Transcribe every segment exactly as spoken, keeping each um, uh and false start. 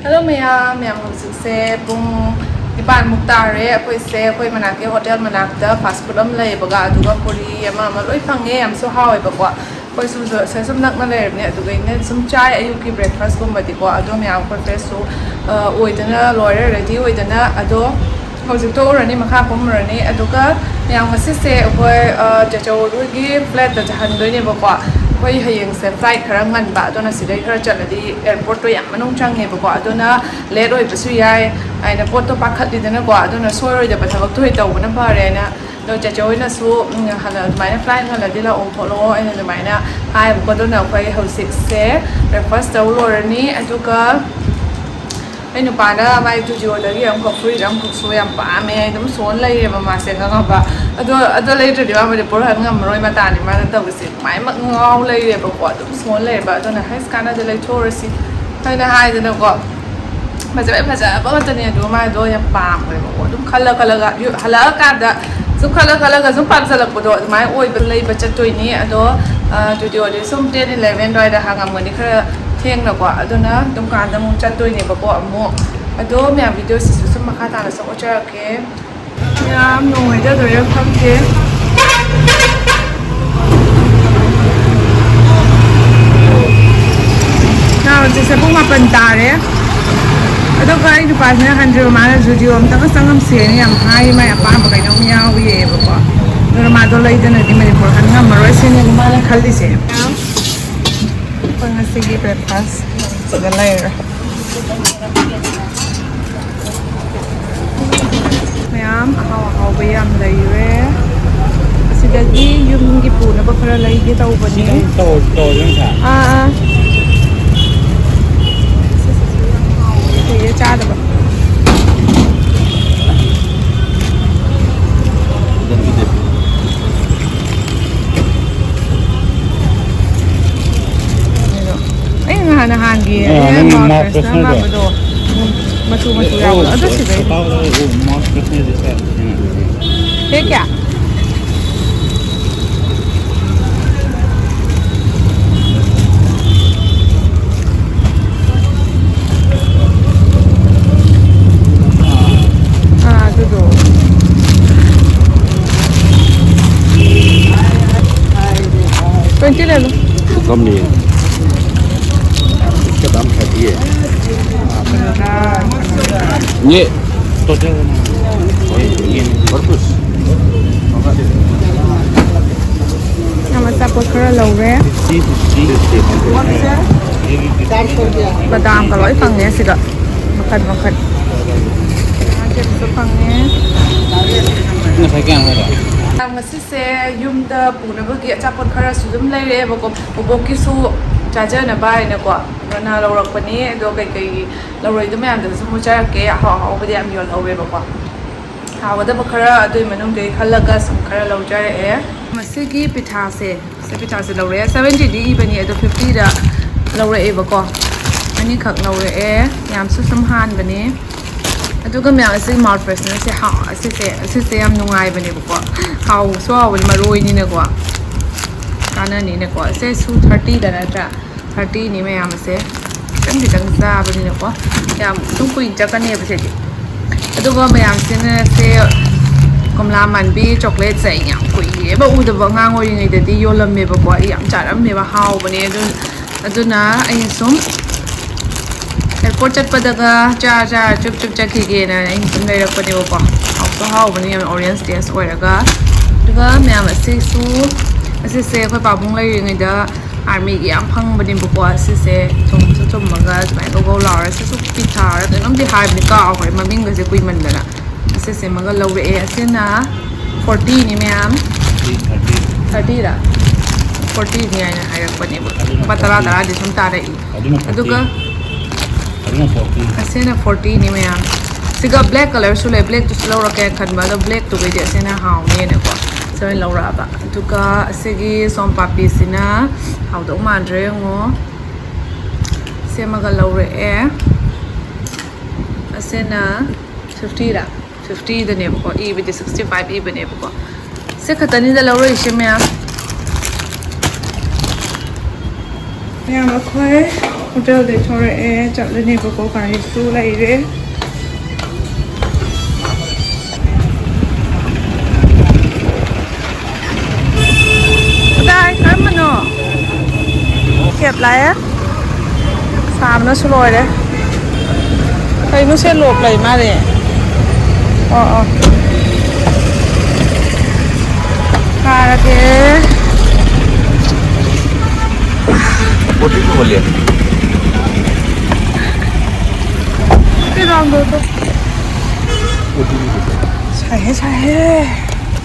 Hello ꯃꯌꯥꯝ, ꯃꯌꯥꯝ ꯍꯧꯖꯤꯛꯁꯦ ꯄꯨꯡ ꯅꯤꯄꯥꯟꯃꯨꯛ ꯇꯥꯔꯦ꯫ ꯑꯩꯈꯣꯏꯁꯦ ꯑꯩꯈꯣꯏ ꯃꯅꯥꯛꯀꯤ ꯍꯣꯇꯦꯜ ꯃꯅꯥꯛꯇ ꯐꯥꯁ ꯐꯨꯗ ꯑꯃ ꯂꯩꯌꯦꯕꯀꯣ, ꯑꯗꯨꯒ ꯄꯨꯔꯤ ꯑꯃ ꯑꯃ ꯂꯣꯏ ꯐꯪꯉꯦ, ꯌꯥꯝꯁꯨ ꯍꯥꯎꯋꯦꯕꯀꯣ꯫ ꯑꯩꯈꯣꯏꯁꯨ ꯁ- ꯁꯨꯝ ꯅꯛꯅ ꯂꯩꯔꯕꯅꯦ, ꯑꯗꯨꯒꯩꯅ ꯁꯨꯝ ꯆꯥꯏ ꯑꯌꯨꯛꯀꯤ ꯕ꯭ꯔꯦꯛꯐꯥꯁꯀꯨꯝꯕꯗꯤꯀꯣ꯫ ꯑꯗꯣ ꯃꯌꯥꯝ ꯑꯩꯈꯣꯏ ꯐ꯭ꯔꯦꯁꯁꯨ ꯑꯣꯏꯗꯅ ꯂꯣꯏꯔꯦ, ꯔꯦꯗꯤ ꯑꯣꯏꯗꯅ꯫ ꯑꯗꯣ ꯍꯧꯖꯤꯛ ꯊꯣꯛꯎꯔꯅꯤ, ꯃꯈꯥ ꯀꯨꯝꯃꯨꯔꯅꯤ꯫ ꯑꯗꯨꯒ ꯃꯌꯥꯝ ꯉꯁꯤꯁꯦ ꯑꯩꯈꯣꯏ ꯆꯦꯆꯧ ꯍꯣꯏꯒꯤ ꯐ꯭ꯂꯦꯠꯇ ꯆꯠꯍꯟꯗꯣꯏꯅꯦꯕꯀꯣ꯫ ꯑꯩꯈꯣꯏ ꯍꯌꯦꯡꯁꯦ ꯐ꯭ꯂꯥꯏꯠ ꯈꯔ ꯉꯟꯕ, ꯑꯗꯨꯅ ꯁꯤꯗꯩ ꯈꯔ ꯆꯠꯂꯗꯤ ꯑꯦꯌꯥꯔꯄꯣꯔꯠꯇꯣ ꯌꯥꯝ ꯃꯅꯨꯡ ꯆꯪꯉꯦꯕꯀꯣ, ꯑꯗꯨꯅ ꯂꯦꯠ ꯑꯣꯏꯕꯁꯨ ꯌꯥꯏ ꯍꯥꯏꯅ ꯄꯣꯠꯇꯣ ꯄꯥꯈꯠꯂꯤꯗꯅꯀꯣ꯫ ꯑꯗꯨꯅ ꯁꯣꯏꯔꯣꯏꯗꯕ ꯊꯕꯛꯇꯣ ꯑꯣꯏꯅ ꯇꯧꯕꯅ ꯐꯔꯦꯅ꯫ ꯑꯗꯣ ꯆꯦꯆꯦ ꯍꯣꯏꯅꯁꯨ ꯎꯝ, ꯍꯜꯂ- ꯑꯗꯨꯃꯥꯏꯅ ꯐ꯭ꯂꯥꯏꯠ ꯉꯜꯂꯗꯤ ꯂꯥꯛꯑꯣ ꯈꯣꯠꯂꯣ ꯑꯩꯅ ꯑꯗꯨꯃꯥꯏꯅ ꯍꯥꯏꯌꯦꯕꯀꯣ꯫ ꯑꯗꯨꯅ ꯑꯩꯈꯣꯏ ꯍꯧꯖꯤꯛꯁꯦ ꯕ꯭ꯔꯦꯛꯐꯥꯁ ꯇꯧ ꯂꯣꯏꯔꯅꯤ꯫ ꯑꯗꯨꯒ ꯑꯩ ꯅꯨꯄꯥꯅ ꯃꯥꯏ ꯖꯨꯗꯤꯑꯣꯗꯒꯤ ꯑꯃꯈꯛ ꯐꯨꯔꯤꯠ ꯑꯃꯈꯛꯁꯨ ꯌꯥꯝ ꯄꯥꯝꯃꯦ, ꯑꯗꯨꯝ ꯁꯣꯟ ꯂꯩꯔꯦꯕ ꯃꯥꯁꯦ, ꯈꯪꯉꯕ? ꯑꯗꯣ ꯑꯗꯣ ꯂꯩꯗ꯭ꯔꯗꯤ ꯃꯥ ꯃꯅꯤꯄꯨꯔ ꯍꯟ ꯉꯝꯃꯔꯣꯏ ꯃꯇꯥꯅꯤ ꯃꯥꯅ ꯇꯧꯔꯤꯁꯦ꯫ ꯃꯥꯏꯃꯛ ꯉꯥꯎ ꯂꯩꯔꯦꯕꯀꯣ, ꯑꯗꯨꯝ ꯁꯣꯟ ꯂꯩꯔꯦꯕ꯫ ꯑꯗꯨꯅ ꯍꯩꯁ, ꯀꯥꯟꯅꯗꯦ, ꯂꯩꯊꯣꯛꯎꯔꯁꯤ ꯍꯥꯏꯅ ꯍꯥꯏꯗꯅꯀꯣ꯫ ꯐꯖꯕ ꯐꯖꯕ ꯉꯥꯛꯇꯅꯦ꯫ ꯑꯗꯨꯒ ꯃꯥꯏꯗꯣ ꯌꯥꯝ ꯄꯥꯝꯈ꯭ꯔꯦꯕꯀꯣ꯫ ꯑꯗꯨꯝ ꯈꯜꯂ ꯈꯜꯂꯒ ꯌꯨ- ꯍꯜꯂꯛꯑꯀꯥꯟꯗ ꯁꯨꯝ ꯈꯜꯂ ꯈꯜꯂꯒ ꯁꯨꯝ ꯄꯥꯝꯖꯜꯂꯛꯄꯗꯣ ꯑꯗꯨꯃꯥꯏꯅ ꯑꯣꯏꯕ ꯂꯩꯕ ꯆꯠꯇꯣꯏꯅꯤ꯫ ꯑꯗꯣ ꯖꯨꯗꯤꯑꯣꯗꯤ ꯁꯨꯝ ꯇꯦꯟ ꯏꯂꯦꯚꯦꯟ ꯑꯗꯨꯋꯥꯏꯗ ꯍꯥꯡꯉꯝꯒꯅꯤ, ꯈꯔ ꯊꯦꯡꯅꯀꯣ꯫ ꯑꯗꯨꯅ ꯑꯗꯨꯝ ꯀꯥꯟꯗ ꯑꯃꯨꯛ ꯆꯠꯇꯣꯏꯅꯦꯕꯀꯣ ꯑꯃꯨꯛ꯫ ꯑꯗꯣ ꯃꯌꯥꯝ ꯚꯤꯗꯤꯑꯣꯁꯤꯁꯨ ꯁꯨꯝ ꯃꯈꯥ ꯇꯥꯅ ꯁꯨꯝ ꯎꯠꯆꯔꯛꯀꯦ꯫ ꯌꯥꯝ ꯅꯣꯡ ꯍꯩꯊꯗꯣꯏꯔꯥ ꯈꯪꯗꯦ꯫ ꯍꯧꯖꯤꯛꯁꯦ ꯄꯨꯡ ꯃꯥꯄꯟ ꯇꯥꯔꯦ꯫ ꯑꯗꯨꯒ ꯑꯩ ꯅꯨꯄꯥꯁꯤꯅ ꯍꯟꯗ꯭ꯔꯤꯕ, ꯃꯥꯅ ꯖꯨꯗꯤꯑꯣ ꯑꯝꯇꯒ ꯆꯪꯉꯝꯁꯦꯅ ꯌꯥꯝ ꯍꯥꯏ, ꯃꯥꯏ ꯑꯄꯥꯝꯕ ꯀꯩꯅꯣꯝ ꯌꯥꯎꯔꯤꯑꯕꯀꯣ꯫ ꯑꯗꯨꯅ ꯃꯥꯗꯣ ꯂꯩꯗꯅꯗꯤ ꯃꯅꯤꯄꯨꯔ ꯍꯟ ꯉꯝꯃꯔꯣꯏ ꯁꯤꯅꯦꯕ ꯃꯥꯅ ꯈꯜꯂꯤꯁꯦ꯫ ꯑꯩꯈꯣꯏ ꯉꯁꯤꯒꯤ ꯕ꯭ꯔꯦꯛꯐꯥꯁ ꯁꯤꯗ ꯂꯩꯔꯦ꯫ ꯃꯌꯥꯝ ꯑꯍꯥꯎ ꯑꯍꯥꯎꯕ ꯌꯥꯝ ꯂꯩꯔꯦ꯫ ꯑꯁꯤꯗꯒꯤ ꯌꯨꯝꯒꯤ ꯄꯨꯅꯕ ꯈꯔ ꯂꯩꯒꯦ ꯇꯧꯕꯅꯦ꯫ ꯁꯤꯗꯪ ꯇꯧ- ꯇꯧꯔꯁꯤ ꯅꯠꯇ꯭ꯔꯥ? ꯑꯥ, ꯑꯥ꯫ ꯀꯨꯏꯔꯦ ꯆꯥꯗꯕ꯫ ꯑꯩꯅ ꯅꯍꯥꯟ, ꯅꯍꯥꯟꯒꯤ ꯑꯥ, ꯅꯪꯒꯤ mouth mouth freshener freshener ꯗꯣ꯫ ꯍꯥꯞꯄꯗꯣ, ꯃꯆꯨ ꯃꯆꯨ ꯌꯥꯎꯕꯗꯣ꯫ ꯑꯗꯨ ꯁꯤꯗꯩꯗꯤ꯫ ꯑꯣ, mouth freshener ꯁꯦ ꯁꯦ꯫ ꯄꯦꯛ ꯀꯌꯥ? ये ले लो। कम नहीं है। इसका दाम थर्टी है। ये टोटल और कुछ? ꯌꯥꯝ ꯑꯆꯥꯄꯣꯠ ꯈꯔ ꯂꯧꯔꯦ꯫ ꯕꯗꯥꯝꯒ ꯂꯣꯏ ꯐꯪꯉꯦ ꯁꯤꯗ, ꯃꯈꯜ ꯃꯈꯜ꯫ ꯆꯤꯞꯁꯁꯨ ꯐꯪꯉꯦ꯫ ꯉꯁꯥꯏ ꯀꯌꯥꯝ ꯂꯩꯔꯦ? ꯉꯁꯤꯁꯦ ꯌꯨꯝꯗ ꯄꯨꯅꯕꯒꯤ ꯑꯆꯥꯄꯣꯠ ꯈꯔꯁꯨ ꯑꯗꯨꯝ ꯂꯩꯔꯛꯑꯦꯕꯀꯣ꯫ ꯕꯣꯕꯣꯛꯀꯤꯁꯨ ꯆꯥꯖꯅꯕ ꯍꯥꯏꯅꯀꯣ꯫ ꯑꯗꯨꯅ ꯂꯧꯔꯛꯄꯅꯤ꯫ ꯑꯗꯣ ꯀꯩꯀꯩ ꯂꯧꯔꯛꯏꯗꯣ ꯃꯌꯥꯝꯗꯁꯨ ꯁꯨꯝ ꯎꯠꯆꯔꯛꯀꯦ꯫ ꯑꯍꯥꯎ ꯑꯍꯥꯎꯕꯗꯤ ꯌꯥꯝ ꯌꯣꯜꯍꯧꯋꯦꯕꯀꯣ꯫ ꯍꯥꯎꯒꯗꯕ ꯈꯔ ꯑꯗꯨꯏ ꯃꯅꯨꯡꯗꯒꯤ ꯈꯜꯂꯒ ꯁꯨꯝ ꯈꯔ ꯂꯧꯖꯔꯛꯑꯦ꯫ ꯃꯁꯤꯒꯤ ꯄꯤꯊꯥꯁꯦ, ꯁꯤ ꯄꯤꯊꯥꯁꯦ ꯂꯧꯔꯛꯑꯦ꯫ ꯁꯕꯦꯟꯇꯤꯗꯤ ꯏꯕꯅꯤ, ꯑꯗꯣ ꯐꯤꯐꯇꯤꯗ ꯂꯧꯔꯛꯑꯦꯕꯀꯣ꯫ ꯑꯅꯤꯈꯛ ꯂꯧꯔꯛꯑꯦ꯫ ꯌꯥꯝꯁꯨ ꯁꯨꯝ ꯍꯥꯟꯕꯅꯦ꯫ ꯑꯗꯨꯒ ꯃꯌꯥꯝ ꯑꯁꯤ ꯃꯥꯎꯠ ꯐ꯭ꯔꯦꯁꯅꯔꯁꯦ ꯍꯥꯎ-, ꯑꯁꯤꯁꯦ, ꯑꯁꯤꯁꯦ ꯌꯥꯝ ꯅꯨꯡꯉꯥꯏꯕꯅꯦꯕꯀꯣ꯫ ꯍꯥꯎꯁꯨ ꯍꯥꯎꯕꯅꯤ, ꯃꯔꯣꯏꯅꯤꯅꯀꯣ꯫ ꯀꯥꯟꯅꯅꯤꯅꯀꯣ꯫ ꯁꯦ ꯁꯨ ꯊꯥꯔꯇꯤꯗ ꯅꯠꯇ꯭ꯔꯥ? ꯊꯥꯔꯇꯤꯅꯤ ꯃꯌꯥꯝ ꯑꯁꯦ꯫ ꯈꯤꯇꯪ ꯈꯤꯇꯪ ꯆꯥꯕꯅꯤꯅꯀꯣ꯫ ꯌꯥꯝ ꯁꯨꯝ ꯀꯨꯏꯅ ꯆꯠꯀꯅꯦꯕ ꯁꯤꯗꯤ꯫ ꯑꯗꯨꯒ ꯃꯌꯥꯝꯁꯤꯅ ꯁꯦ ꯀꯣꯝꯂꯥ ꯃꯥꯟꯕꯤ ꯆꯣꯀ꯭ꯂꯦꯠꯁꯦ ꯑꯩ ꯌꯥꯝ ꯀꯨꯏꯔꯦꯕ ꯎꯗꯕ꯫ ꯑꯉꯥꯡ ꯑꯣꯏꯔꯤꯉꯩꯗꯗꯤ ꯌꯣꯜꯂꯝꯃꯦꯕꯀꯣ꯫ ꯑꯩ ꯌꯥꯝ ꯆꯥꯔꯝꯃꯦꯕ, ꯍꯥꯎꯕꯅꯦ꯫ ꯑꯗꯨ, ꯑꯗꯨꯅ ꯑꯩꯅ ꯁꯨꯝ ꯑꯦꯌꯔꯄꯣꯔꯠ ꯆꯠꯄꯗꯒ ꯆꯥ ꯆꯥ ꯆꯨꯞ ꯆꯨꯞ ꯆꯠꯈꯤꯒꯦꯅ ꯑꯩꯅ ꯁꯨꯝ ꯂꯩꯔꯛꯄꯅꯦꯕꯀꯣ꯫ ꯍꯥꯎꯁꯨ ꯍꯥꯎꯕꯅꯦ, ꯌꯥꯝ ꯑꯣꯔꯦꯟꯖ ꯇꯦꯁ ꯑꯣꯏꯔꯒ꯫ ꯑꯗꯨꯒ ꯃꯌꯥꯝ ꯑꯁꯤꯁꯨ, ꯑꯁꯤꯁꯦ ꯑꯩꯈꯣꯏ ꯄꯥꯕꯨꯡ ꯂꯩꯔꯤꯉꯩꯗ ꯑꯥꯔꯃꯤꯒꯤ ꯌꯥꯝ ꯐꯪꯕꯅꯦꯕꯀꯣ꯫ ꯑꯁꯤꯁꯦ ꯊꯨꯝꯁꯨ ꯊꯨꯝꯃꯒ ꯁꯨꯃꯥꯏꯅ ꯒꯧ ꯒꯧ ꯂꯥꯎꯔꯒ, ꯁꯤꯁꯨ ꯄꯤꯊꯥꯔ ꯀꯩꯅꯣꯝꯗꯤ ꯍꯥꯏꯕꯅꯤ, ꯀꯥꯎꯈ꯭ꯔꯦ ꯃꯃꯤꯡꯒꯁꯦ ꯀꯨꯏꯃꯟꯗꯅ꯫ ꯑꯁꯤꯁꯦ ꯑꯃꯒ ꯂꯧꯔꯛꯑꯦ꯫ ꯑꯁꯤꯅ ꯐꯣꯔꯇꯤꯅꯤ ꯃꯌꯥꯝ꯫ ꯊꯥꯔꯇꯤꯔꯥ? ꯐꯣꯔꯇꯤꯅꯤ ꯍꯥꯏꯅ ꯍꯥꯏꯔꯛꯄꯅꯦꯕ꯫ ꯂꯨꯄꯥ ꯇꯔꯥ ꯇꯔꯥꯗꯤ ꯁꯨꯝ ꯇꯥꯔꯛꯏ꯫ ꯑꯗꯨꯅ ꯑꯗꯨꯒ ꯑꯗꯨꯅ ꯐꯣꯔꯇꯤ꯫ ꯑꯁꯤꯅ ꯐꯣꯔꯇꯤꯅꯤ ꯃꯌꯥꯝ꯫ ꯁꯤꯒ ꯕ꯭ꯂꯦꯛ ꯀꯂꯔꯁꯨ ꯂꯩ, ꯕ꯭ꯂꯦꯛꯇꯨꯁꯨ ꯂꯧꯔꯛꯀꯦꯅ ꯈꯟꯕ, ꯑꯗꯣ ꯕ꯭ꯂꯦꯛꯇꯨꯒꯩꯗꯤ ꯑꯁꯤꯅ ꯍꯥꯎꯅꯦꯅꯀꯣ ꯁꯤ ꯑꯣꯏꯅ ꯂꯧꯔꯛꯑꯕ꯫ ꯑꯗꯨꯒ ꯑꯁꯤꯒꯤ ꯁꯣꯝ ꯄꯥꯄꯤꯁꯤꯅ ꯍꯥꯎꯗꯧ ꯃꯥꯟꯗ꯭ꯔꯦ ꯌꯦꯡꯉꯣ꯫ ꯁꯦꯝꯃꯒ ꯂꯧꯔꯛꯑꯦ꯫ ꯑꯁꯤꯅ ꯐꯤꯐꯇꯤꯔꯥ? ꯐꯤꯐꯇꯤꯗꯅꯦꯕꯀꯣ ꯏꯕꯗꯤ, ꯁꯤꯛꯁꯇꯤ ꯐꯥꯏꯚ ꯏꯕꯅꯦꯕꯀꯣ꯫ ꯁꯤ ꯈꯛꯇꯅꯤꯗ ꯂꯧꯔꯛꯏꯁꯦ ꯃꯌꯥꯝ꯫ ꯃꯌꯥꯝ ꯑꯩꯈꯣꯏ ꯍꯣꯇꯦꯜꯗꯩ ꯊꯣꯔꯛꯑꯦ, ꯆꯠꯂꯅꯦꯕꯀꯣ꯫ ꯒꯥꯔꯤꯁꯨ ꯂꯩꯔꯦ꯫ ꯀꯗꯥꯏ? ꯀꯔꯝꯕꯅꯣ? ꯂꯥꯛꯑꯦ꯫ ꯁꯥꯕꯅꯁꯨ ꯂꯣꯏꯔꯦ꯫ ꯀꯩꯅꯣ ꯁꯦ ꯂꯣꯛ ꯂꯩ ꯃꯥꯜꯂꯦ꯫ ꯑꯣ ꯑꯣ꯫ ꯀꯥꯔꯒꯦ꯫ ꯕꯣꯇꯤꯜ ꯄꯨꯈꯠꯂꯦ꯫ ꯀꯩꯗꯧꯔꯝꯅꯣꯗꯣ? ꯁꯥꯏꯍꯦ, ꯁꯥꯏꯍꯦ꯫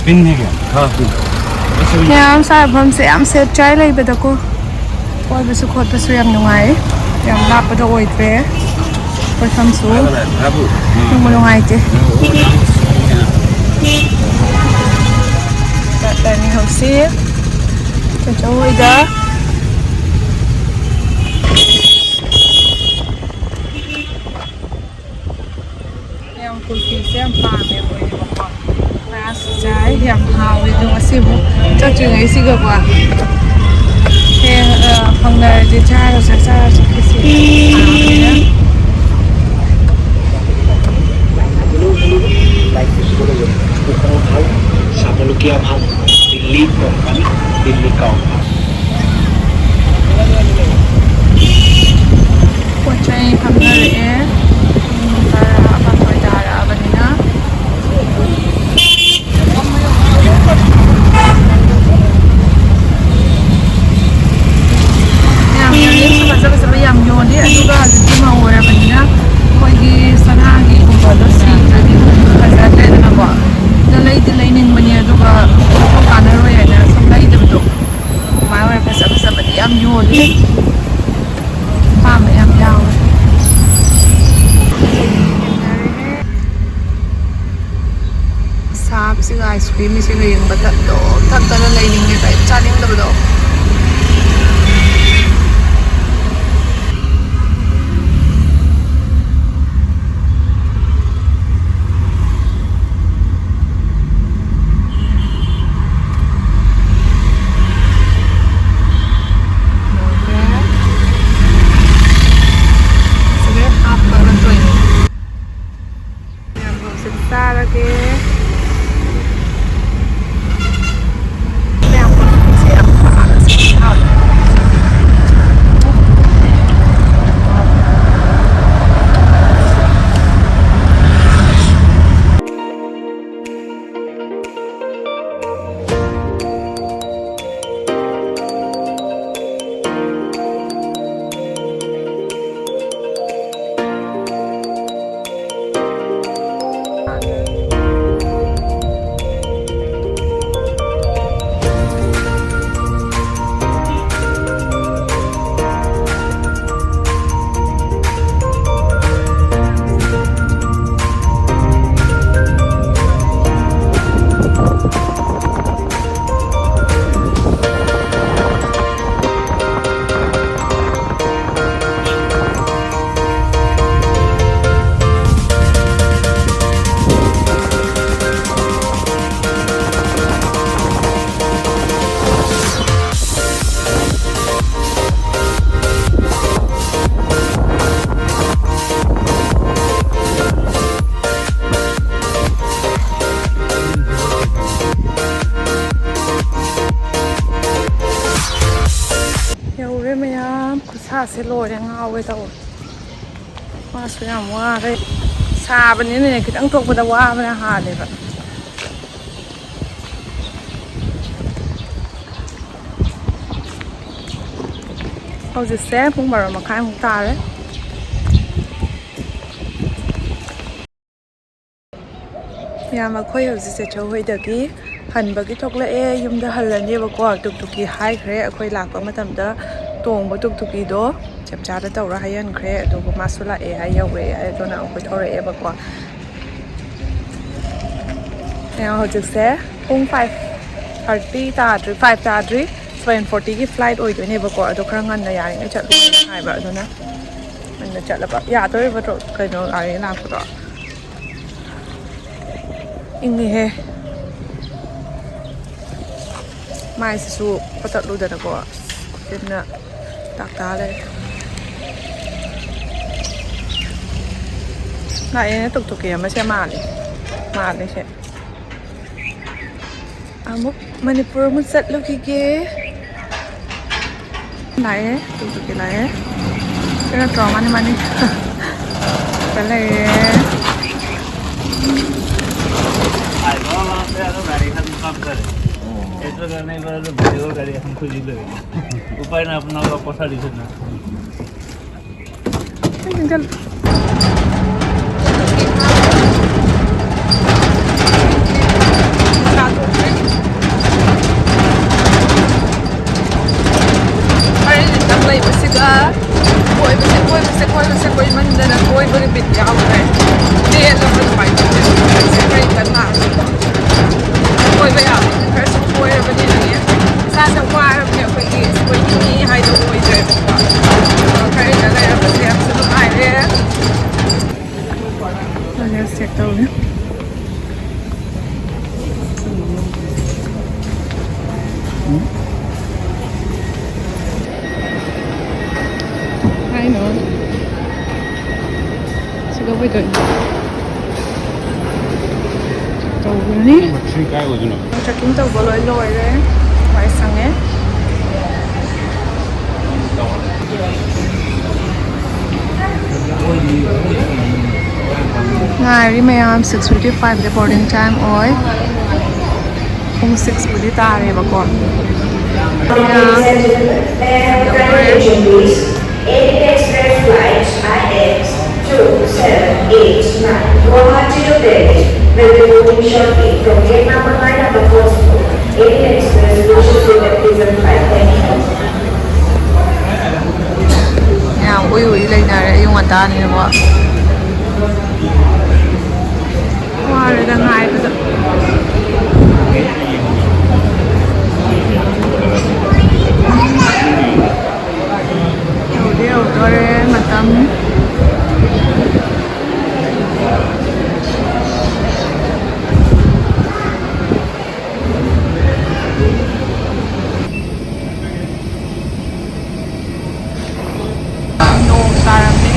ꯄꯤꯟ ꯍꯦ ꯀꯌꯥ? ꯍꯥ, ꯄꯤꯟ꯫ ꯃꯌꯥꯝ ꯁꯥꯐꯝꯁꯦ ꯌꯥꯝ ꯁꯦꯞ ꯆꯥꯏ ꯂꯩꯕꯗꯀꯣ꯫ ꯀꯣꯏꯕꯁꯨ ꯈꯣꯠꯄꯁꯨ ꯌꯥꯝ ꯅꯨꯡꯉꯥꯏ꯫ ꯌꯥꯝ ꯂꯥꯞꯄꯗ ꯑꯣꯏꯗ꯭ꯔꯦ꯫ ꯀꯣꯏꯐꯝꯁꯨ ꯅꯨꯡꯕꯨ ꯅꯨꯡꯉꯥꯏꯇꯦ꯫ ꯆꯠꯂꯅꯤ ꯍꯧꯖꯤꯛ ꯆꯦꯆꯧ ꯍꯣꯏꯗ꯫ ꯌꯥꯝ ꯀꯨꯜꯐꯤꯁꯦ ꯌꯥꯝ ꯄꯥꯝꯃꯦ ꯑꯩꯈꯣꯏꯗꯤꯀꯣ꯫ ꯉꯔꯥꯡꯁꯨ ꯆꯥꯏ, ꯌꯥꯝ ꯍꯥꯎꯋꯦ꯫ ꯑꯗꯣ ꯉꯁꯤ ꯑꯃꯨꯛ ꯆꯠꯇ꯭ꯔꯤꯉꯩꯁꯤꯒꯀꯣ, ꯍꯌꯦꯡ, ꯑ, ꯐꯪꯅꯔꯗꯤ ꯆꯥꯔꯁꯨ ꯆꯥꯔꯁꯨ ꯈꯦꯆꯤ ꯍꯥꯎꯕꯅꯤꯅ꯫ ꯄꯣꯠ ꯆꯩ ꯐꯪꯅꯔꯛꯑꯦ꯫ ꯄꯨꯡ ꯇꯔꯥ, ꯃꯥꯄꯟ ꯇꯥꯔꯛꯑꯕꯅꯤꯅ꯫ ꯌꯥꯝ earrings ꯐꯖ ꯐꯖꯕ ꯌꯥꯝ ꯌꯣꯜꯂꯤ꯫ ꯑꯗꯨꯒ ꯍꯧꯖꯤꯛꯇꯤ ꯃꯧ ꯑꯣꯏꯔꯕꯅꯤꯅ ꯑꯩꯈꯣꯏꯒꯤ ꯁꯅꯥꯒꯤꯒꯨꯝꯕꯗꯣ ꯁꯤꯗ꯭ꯔꯗꯤ ꯐꯖꯗ꯭ꯔꯦꯗꯅꯀꯣ꯫ ꯑꯗꯣ ꯂꯩꯗꯤ ꯂꯩꯅꯤꯡꯕꯅꯦ, ꯑꯗꯨꯒ ꯀꯥꯟꯅꯔꯣꯏ ꯍꯥꯏꯅ ꯁꯨꯝ ꯂꯩꯗꯕꯗꯣ꯫ ꯑꯗꯨꯃꯥꯏꯅ ꯑꯣꯏꯅ ꯐꯖ ꯐꯖꯕꯗꯤ ꯌꯥꯝ ꯌꯣꯜꯂꯤ꯫ ꯑꯄꯥꯝꯕ ꯌꯥꯝ ꯌꯥꯎꯋꯦ꯫ ꯁꯥꯕꯁꯤꯒ ice cream ꯁꯤꯒ ꯌꯦꯡꯕꯗ ꯑꯗꯨꯝ ꯊꯛꯇꯅ ꯂꯩꯅꯤꯡꯉꯦ, ꯀꯔꯤꯝ ꯆꯥꯅꯤꯡꯗꯕꯗꯣ꯫ ꯂꯣꯏꯔꯦ꯫ ꯁꯤꯗꯩ ꯍꯥꯞꯄꯒ ꯇꯣꯏꯅ ꯃꯌꯥꯝ ꯍꯧꯖꯤꯛ ꯆꯥꯔꯒꯦ꯫ ꯃꯌꯥꯝ ꯍꯧꯖꯤꯛꯁꯦ ꯌꯥꯝ ꯁꯥꯔꯦ꯫ ꯑꯁꯦ ꯂꯣꯏꯔꯦ, ꯉꯥꯎꯒꯦ ꯇꯧꯔꯦ꯫ ꯃꯥꯁꯨ ꯌꯥꯝ ꯋꯥꯔꯦ꯫ ꯁꯥꯕꯅꯤꯅꯅꯦ, ꯈꯤꯇꯪ ꯊꯣꯛꯄꯗ ꯋꯥꯕꯅ ꯍꯥꯜꯂꯦꯕ꯫ ꯍꯧꯖꯤꯛꯁꯦ ꯄꯨꯡ ꯕꯥꯔꯣ ꯃꯈꯥꯏꯃꯨꯛ ꯇꯥꯔꯦ꯫ ꯌꯥꯝ, ꯑꯩꯈꯣꯏ ꯍꯧꯖꯤꯛ ꯆꯦꯆꯧ ꯍꯣꯏꯗꯒꯤ ꯍꯟꯕꯒꯤ ꯊꯣꯛꯂꯛꯑꯦ꯫ ꯌꯨꯝꯗ ꯍꯜꯂꯅꯦꯕꯀꯣ꯫ ꯇꯨꯛꯇꯨꯀꯤ ꯍꯥꯏꯈ꯭ꯔꯦ, ꯑꯩꯈꯣꯏ ꯂꯥꯛꯄ ꯃꯇꯝꯗ ꯇꯣꯡꯕ ꯇꯨꯛꯇꯨꯀꯤꯗꯣ ꯆꯞ ꯆꯥꯗ ꯇꯧꯔ ꯍꯥꯏꯍꯟꯈ꯭ꯔꯦ꯫ ꯑꯗꯨꯒ ꯃꯥꯁꯨ ꯂꯥꯛꯑꯦ ꯍꯥꯏ, ꯌꯧꯔꯛꯑꯦ ꯍꯥꯏ꯫ ꯑꯗꯨꯅ ꯑꯩꯈꯣꯏ ꯊꯣꯔꯛꯑꯦꯕꯀꯣ꯫ ꯌꯥꯝ, ꯍꯧꯖꯤꯛꯁꯦ ꯄꯨꯡ ꯐꯥꯏꯚ ꯊꯥꯔꯇꯤ ꯇꯥꯗ꯭ꯔꯤ, ꯐꯥꯏꯚ ꯇꯥꯗ꯭ꯔꯤ꯫ ꯁꯚꯦꯟ ꯐꯣꯔꯇꯤꯒꯤ ꯐ꯭ꯂꯥꯏꯠ ꯑꯣꯏꯗꯣꯏꯅꯦꯕꯀꯣ꯫ ꯑꯗꯣ ꯈꯔ ꯉꯟꯅ ꯌꯥꯔꯤꯉꯩ ꯆꯠꯂꯨ ꯍꯥꯏꯕ꯫ ꯑꯗꯨꯅ ꯉꯟꯅ ꯆꯠꯂꯕ꯫ ꯌꯥꯗꯣꯔꯤꯕ꯭ꯔꯣ ꯀꯩꯅꯣ ꯒꯥꯔꯤ ꯂꯥꯛꯄꯗꯣ? ꯏꯪꯉꯤꯍꯦ꯫ ꯃꯥꯏꯁꯤꯁꯨ ꯐꯠꯇꯠꯂꯨꯗꯅꯀꯣ꯫ ꯈꯨꯖꯤꯟꯅ ꯇꯥꯛꯇꯥ ꯂꯩꯔꯦ꯫ ꯂꯥꯛꯑꯦꯅꯦ, ꯇꯨꯛꯇꯨꯀꯤ ꯑꯃꯁꯦ ꯃꯥꯜꯂꯦ꯫ ꯃꯥꯜꯂꯦ ꯁꯦ꯫ ꯑꯃꯨꯛ ꯃꯅꯤꯄꯨꯔ ꯑꯃꯨꯛ ꯆꯠꯂꯨꯈꯤꯒꯦ꯫ ꯂꯥꯛꯑꯦ, ꯇꯨꯛꯇꯨꯀꯤ ꯂꯥꯛꯑꯦ꯫ ꯁꯤ ꯅꯠꯇ꯭ꯔꯣ? ꯃꯥꯅꯤ, ꯃꯥꯅꯤ꯫ ꯁꯤꯗ ꯂꯩꯔꯦ꯫ ꯎꯄꯥꯏ ꯅꯥꯏ, ꯄꯨꯟꯅ ꯄꯣꯊꯥꯔꯤꯁꯤꯅ꯫ ꯈꯔ ꯅꯛꯅ ꯂꯩꯕꯁꯤꯒ ꯀꯣꯏꯕꯁꯦ, ꯀꯣꯏꯕꯁꯦ, ꯀꯣꯏꯕꯁꯦ ꯀꯣꯏꯃꯟꯗꯅ ꯀꯣꯏꯕꯒꯤ ꯕꯤꯠ ꯌꯥꯎꯗ꯭ꯔꯦ꯫ ꯆꯦꯜꯂꯕ ꯑꯗꯨꯃꯥꯏꯅ ꯇꯧꯋꯦ꯫ ꯈꯔ ꯀꯟꯅ ꯀꯣꯏꯕ ꯌꯥꯕ ꯈꯔꯁꯨ ꯀꯣꯏꯔꯕꯅꯤꯅꯅꯦ, ꯏꯁꯥꯁꯦ ꯋꯥꯔꯕꯅꯦ꯫ ꯑꯩꯈꯣꯏꯒꯤ ꯀꯣꯏꯅꯤꯡꯉꯤ ꯍꯥꯏꯗꯣ ꯑꯣꯏꯗ꯭ꯔꯦꯕꯀꯣ꯫ ꯈꯔ ꯏꯪꯅ ꯂꯩꯔꯕꯁꯦ ꯌꯥꯝꯁꯨ ꯅꯨꯡꯉꯥꯏꯔꯦ꯫ ꯂꯦꯁ ꯆꯦꯛ ꯇꯧꯔꯦ꯫ ꯍꯥꯏꯅꯣ꯫ ꯁꯤꯗ ꯑꯣꯏꯗꯣꯏꯅꯤ꯫ ꯇꯧꯔꯅꯤ꯫ ꯁꯤ ꯀꯥꯏ ꯑꯣꯏꯗꯣꯏꯅꯣ? ꯇ꯭ꯔꯦꯛꯀꯤꯡ ꯇꯧꯕ ꯂꯣꯏ ꯂꯣꯏꯔꯦ꯫ ꯋꯥꯏ ꯁꯪꯉꯦ꯫ ꯉꯥꯏꯔꯤ ꯃꯌꯥꯝ, six fifty five ꯗ boarding time ꯑꯣꯏ꯫ ꯄꯨꯡ six ꯄꯨꯗꯤ ꯇꯥꯔꯦꯕꯀꯣ꯫ ꯑꯗꯨꯅ ꯌꯧꯗꯣꯔꯦ꯫ Indian Express flight I X two seven eight nine Guwahati to Delhi will be boarding shortly from gate number nine on the first floor. Indian Express wishes you a pleasant flight. Thank you. ꯌꯥꯝ ꯎꯏ ꯎꯏ ꯂꯩꯅꯔꯦ ꯑꯌꯨꯛ ꯉꯟꯇꯥꯅꯤꯅꯀꯣ꯫ ꯋꯥꯔꯦꯗ ꯉꯥꯏꯕꯗ꯫ ꯌꯧꯗꯤ ꯌꯧꯗꯣꯔꯦ ꯃꯇꯝ꯫ ꯅꯣꯡ ꯇꯥꯔꯝꯃꯦ꯫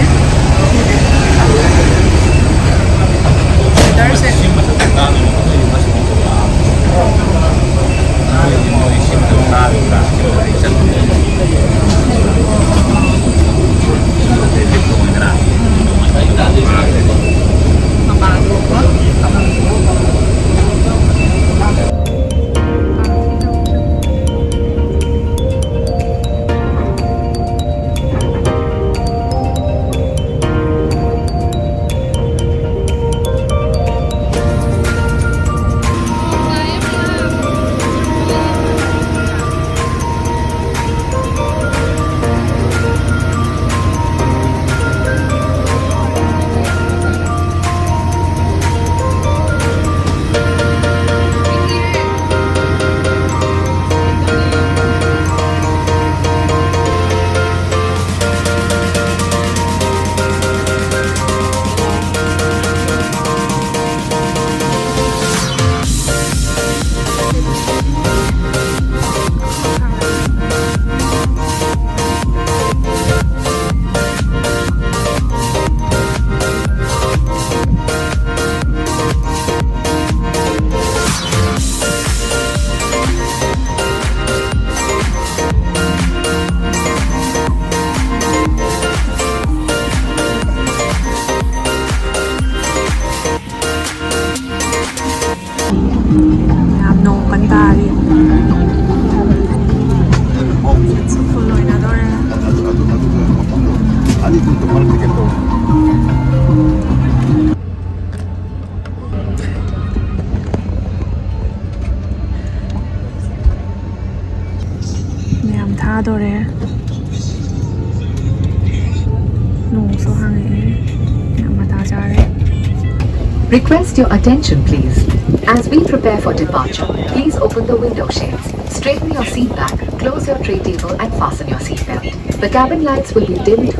Request your attention, please. As we prepare for departure, please open the window shades, straighten your seat back, close your tray table, and fasten your seat belt. The cabin lights will be dimmed.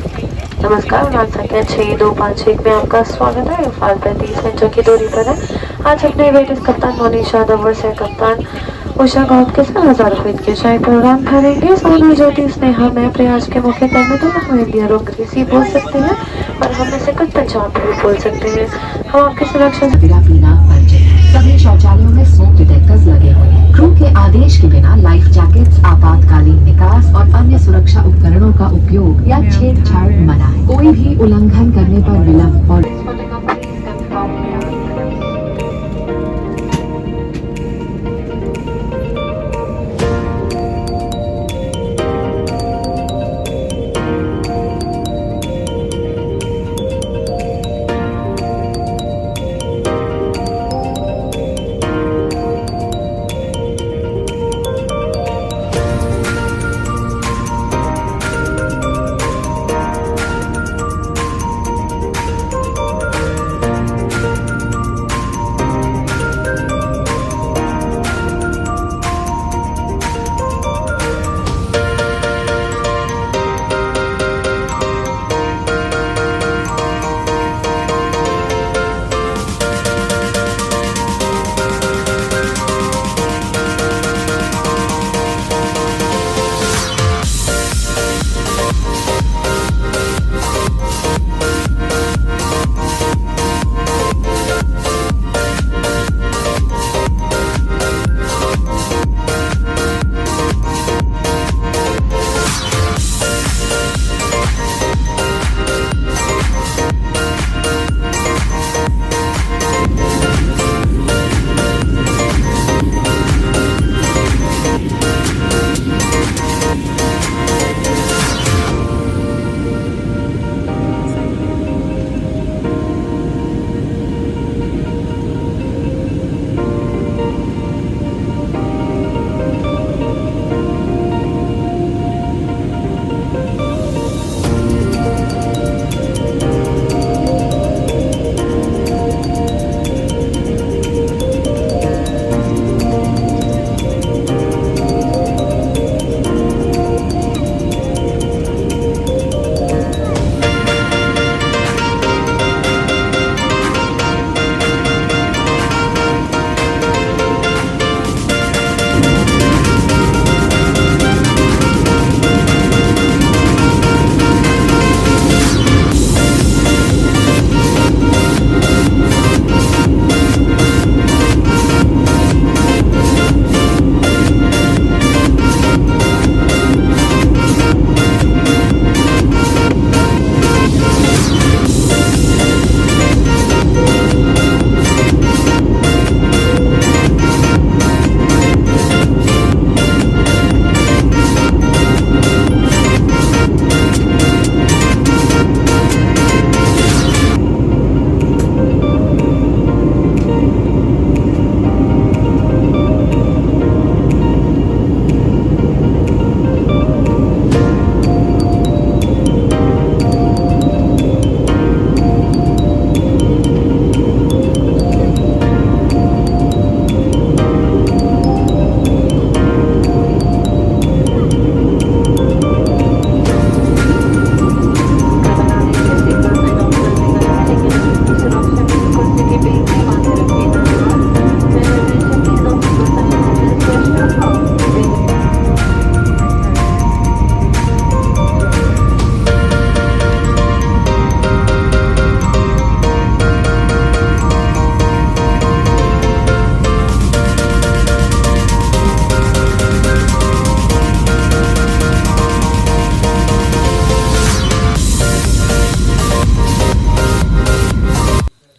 नमस्कार, उड़ान संख्या छः दो पाँच एक में आपका स्वागत है। इम्फाल पर तीस मिनटों की दूरी पर है। आज अपने वेटेज कप्तान मोनीश यादव और सह कप्तान उषा गौत के साथ हज़ार फीट की ऊंचाई पर उड़ान भरेंगे। सोनू, ज्योति, स्नेहा, मैं प्रयास के मुख्य कर्मी तो हमें इंडिया रोक सी बोल सकते हैं और हम में से कुछ पंजाब भी बोल सकते हैं। हम आपकी सुरक्षा से बिना पीना पर चले। सभी शौचालयों में स्मोक डिटेक्टर्स लगे हुए हैं। क्रू के आदेश के बिना लाइफ जैकेट्स, आपातकालीन निकास और अन्य सुरक्षा उपकरणों का उपयोग या छेड़छाड़ मना है। कोई भी उल्लंघन करने पर विलंब और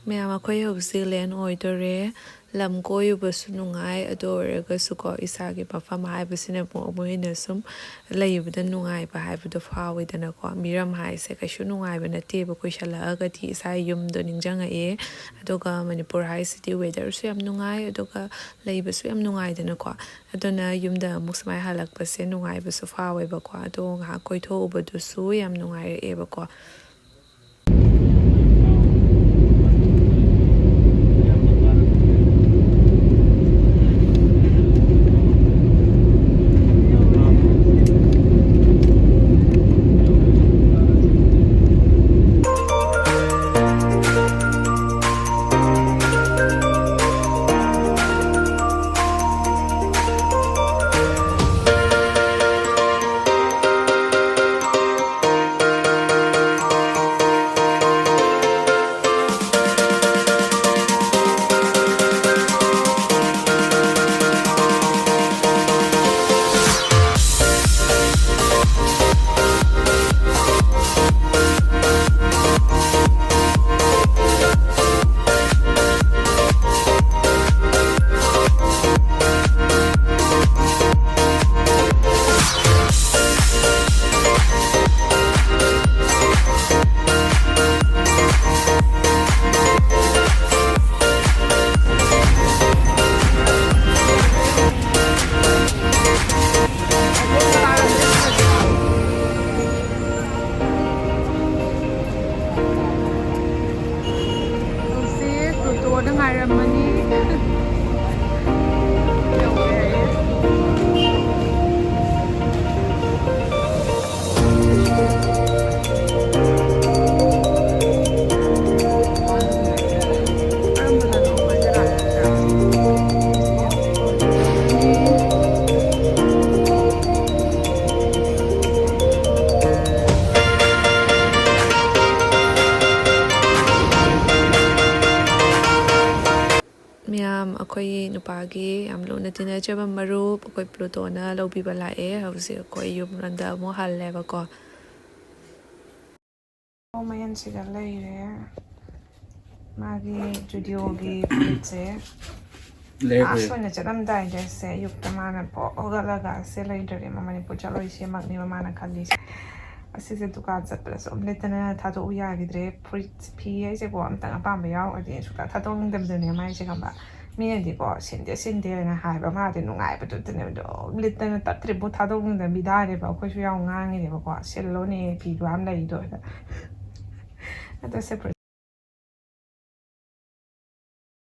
ꯃꯌꯥꯝ, ꯑꯩꯈꯣꯏ ꯍꯧꯖꯤꯛ ꯂꯦꯟ ꯑꯣꯏꯗꯣꯔꯦ꯫ ꯂꯝ ꯀꯣꯏꯔꯨꯕꯁꯨ ꯅꯨꯡꯉꯥꯏ, ꯑꯗꯨ ꯑꯣꯏꯔꯒꯁꯨꯀꯣ, ꯏꯁꯥꯒꯤ ꯃꯐꯝ ꯍꯥꯏꯕꯁꯤꯅꯕꯨ ꯑꯃꯨꯛ ꯍꯦꯟꯅ ꯁꯨꯝ ꯂꯩꯕꯗ ꯅꯨꯡꯉꯥꯏꯕ ꯍꯥꯏꯕꯗꯣ ꯐꯥꯎꯋꯤꯗꯅꯀꯣ꯫ ꯃꯤꯔꯝ ꯍꯥꯏꯁꯦ ꯀꯩꯁꯨ ꯅꯨꯡꯉꯥꯏꯕ ꯅꯠꯇꯦꯕ, ꯀꯨꯏꯁꯜꯂꯛꯑꯒꯗꯤ ꯏꯁꯥ ꯌꯨꯝꯗꯣ ꯅꯤꯡꯁꯤꯡꯉꯛꯑꯦ꯫ ꯑꯗꯨꯒ ꯃꯅꯤꯄꯨꯔ ꯍꯥꯏꯁꯤꯗꯤ ꯋꯦꯗꯔꯁꯨ ꯌꯥꯝ ꯅꯨꯡꯉꯥꯏ, ꯑꯗꯨꯒ ꯂꯩꯕꯁꯨ ꯌꯥꯝ ꯅꯨꯡꯉꯥꯏꯗꯅꯀꯣ꯫ ꯑꯗꯨꯅ ꯌꯨꯝꯗ ꯑꯃꯨꯛ ꯁꯨꯃꯥꯏꯅ ꯍꯜꯂꯛꯄꯁꯦ ꯅꯨꯡꯉꯥꯏꯕꯁꯨ ꯐꯥꯎꯋꯦꯕꯀꯣ꯫ ꯑꯗꯣ ꯉꯥꯏꯍꯥꯛ ꯀꯣꯏꯊꯣꯛꯎꯕꯗꯨꯁꯨ ꯌꯥꯝ ꯅꯨꯡꯉꯥꯏꯔꯛꯑꯦꯕꯀꯣ꯫ ꯍꯧꯖꯤꯛ ꯇꯣꯇꯣꯗ ꯉꯥꯏꯔꯝꯃꯅꯤ꯫ ꯃꯌꯥꯝ, ꯑꯩꯈꯣꯏꯒꯤ ꯅꯨꯄꯥꯒꯤ ꯌꯥꯝ ꯂꯨꯅ ꯇꯤꯟꯅꯖꯕ ꯃꯔꯨꯞ ꯑꯩꯈꯣꯏ ꯄ꯭ꯂꯨꯇꯣꯅ ꯂꯧꯕꯤꯕ ꯂꯥꯛꯑꯦ꯫ ꯍꯧꯖꯤꯛ ꯑꯩꯈꯣꯏ ꯌꯨꯝꯂꯣꯝꯗ ꯑꯃꯨꯛ ꯍꯜꯂꯦꯕꯀꯣ꯫ ꯃꯌꯦꯟꯁꯤꯗ ꯂꯩꯔꯦ꯫ ꯃꯥꯒꯤ ꯖꯨꯗꯤꯑꯣꯒꯤ ꯐꯨꯔꯤꯠꯁꯦ ꯂꯥꯁ ꯑꯣꯏꯅ ꯆꯠꯂꯝꯗꯥꯏꯗ ꯁꯦ ꯑꯌꯨꯛꯇ ꯃꯥꯅ ꯄꯣꯛ ꯍꯧꯒꯠꯂꯒ ꯁꯦ ꯂꯩꯗ꯭ꯔꯗꯤ ꯃꯥ ꯃꯅꯤꯄꯨꯔ ꯆꯠꯂꯣꯏ ꯁꯤꯃꯛꯅꯦꯕ ꯃꯥꯅ ꯈꯜꯂꯤꯁꯦ꯫ ꯑꯁꯤꯁꯦ ꯗꯨꯀꯥꯟ ꯆꯠꯄꯗ ꯁꯨꯝ ꯂꯤꯠꯇꯅ ꯊꯥꯗꯣꯛꯎ ꯌꯥꯈꯤꯗ꯭ꯔꯦ꯫ ꯐꯨꯔꯤꯠ ꯐꯤ ꯍꯥꯏꯁꯦꯀꯣ ꯑꯝꯇꯪ ꯑꯄꯥꯝꯕ ꯌꯥꯎꯔꯗꯤ ꯁꯨꯡꯊꯥ ꯊꯥꯗꯣꯛꯅꯤꯡꯗꯕꯗꯅꯦ ꯃꯥꯏꯁꯦ ꯈꯪꯕ꯫ ꯃꯤꯅꯗꯤꯀꯣ ꯁꯤꯟꯗꯦ ꯁꯤꯟꯗꯦꯅ ꯍꯥꯏꯕ ꯃꯥꯗꯤ ꯅꯨꯡꯉꯥꯏꯕꯗꯨꯗꯅꯦꯕ ꯑꯗꯨꯝ ꯂꯤꯠꯇꯅ ꯇꯠꯇ꯭ꯔꯤꯕꯨ ꯊꯥꯗꯣꯛꯅꯤꯡꯗꯕ ꯃꯤꯗꯥꯅꯦꯕ꯫ ꯑꯩꯈꯣꯏꯁꯨ ꯌꯥꯝ ꯉꯥꯡꯉꯤꯅꯦꯕꯀꯣ ꯁꯤꯜꯂꯣꯅꯦ ꯐꯤꯗꯨ ꯌꯥꯝ ꯂꯩꯗꯣ ꯑꯗ꯫ ꯑꯗꯣ ꯁꯦ